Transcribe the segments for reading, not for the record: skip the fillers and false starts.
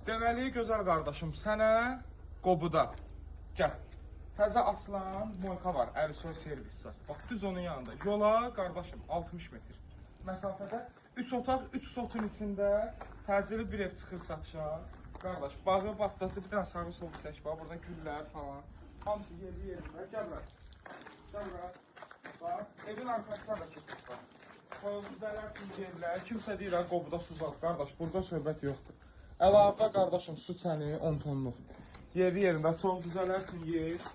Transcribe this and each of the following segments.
Deməli, gözəl qardaşım, sənə Qobuda. Gəl. Təzə açılan moyka var, Əlisoy servisi. Bax, düz onun yanında. Yola, qardaşım, 60 metr məsafədə 3 otaq, 3 sotun içində təcili bir ev çıxır satışa. Qardaş, bağı, bağçası, bir dənə sağı solu çək, bax, burada güllər falan. Hamısı yerli yerində. Gəl bura. Gəl bura. Bax, evin arxasına da keçid var. Toyuqlar üçün yerlər. Kimsə deyir, ha, Qobuda su zad. Qardaş, burada söhbət yoxdur. Əlavə qardaşım, su çəni 10 tonluq. Yeri yerində çox düzələr üçün yer.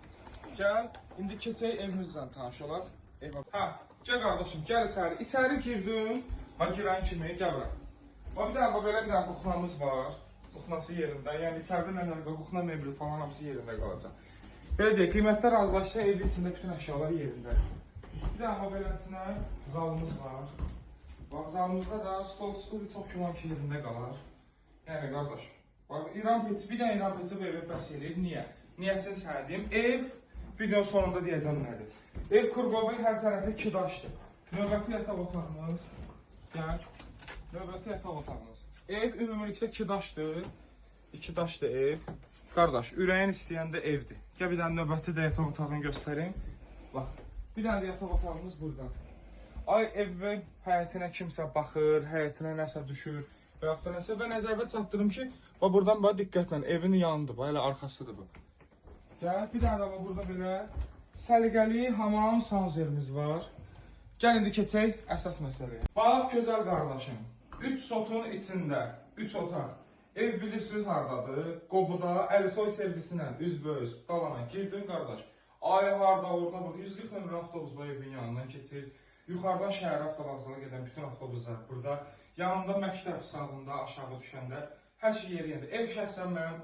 Gəl, indi keçək evimizlə tanış olaq. Evə. Hə, gəl qardaşım, gəl içəri. İçəri girdim. Bax girən kimi gəl bura. Bax bir dənə bax belə bir dənə kuxnamız var. Kuxnası yerində. Yəni içəridə nə nə kuxna mebeli falan hamısı yerində qalacaq. Belə deyək, qiymətdə razılaşsa evin içində bütün əşyalar yerində. Bir dənə bax beləsinə zalımız var. Bax zalımızda da stol, stul çox güman ki yerində qalar. Yəni qardaş, bax İran peçi, bir dənə İran peçi bu evə bəs eləyir. Niyə? Niyəsini sənə deyim. Ev videonun sonunda deyəcəm nədir. Ev kurqovi hər tərəfi iki daşdır. Növbəti yataq otağımız. Gəl. Növbəti yataq otağımız. Ev ümumilikdə iki daşdır. İki daşdır ev. Qardaş, ürəyin istəyəndə evdir. Gəl bir dənə növbəti də yataq otağını göstərim. Bax, bir dənə də yataq otağımız buradadır. Ay evin həyətinə kimsə baxır, həyətinə nəsə düşür və yaxud da nəsə və nəzərə çatdırım ki, bax buradan bax diqqətlə evin yanıdır, bax elə arxasıdır bu. Gəl, bir dənə də bax burada belə səliqəli hamam sanuzerimiz var. Gəl indi keçək əsas məsələyə. Bax gözəl qardaşım, 3 sotun içində 3 otaq. Ev bilirsiniz hardadır? Qobuda Əlisoy servisinə üzbəüz dalana girdin qardaş. Ay harda orada burada 140 nömrə avtobus bu evin yanından keçir. Yuxarıdan şəhərə avtovağzala gedən bütün avtobuslar burada. Yanında məktəb sağında aşağı düşəndə hər şey yeri yerində. Ev şəxsən mənim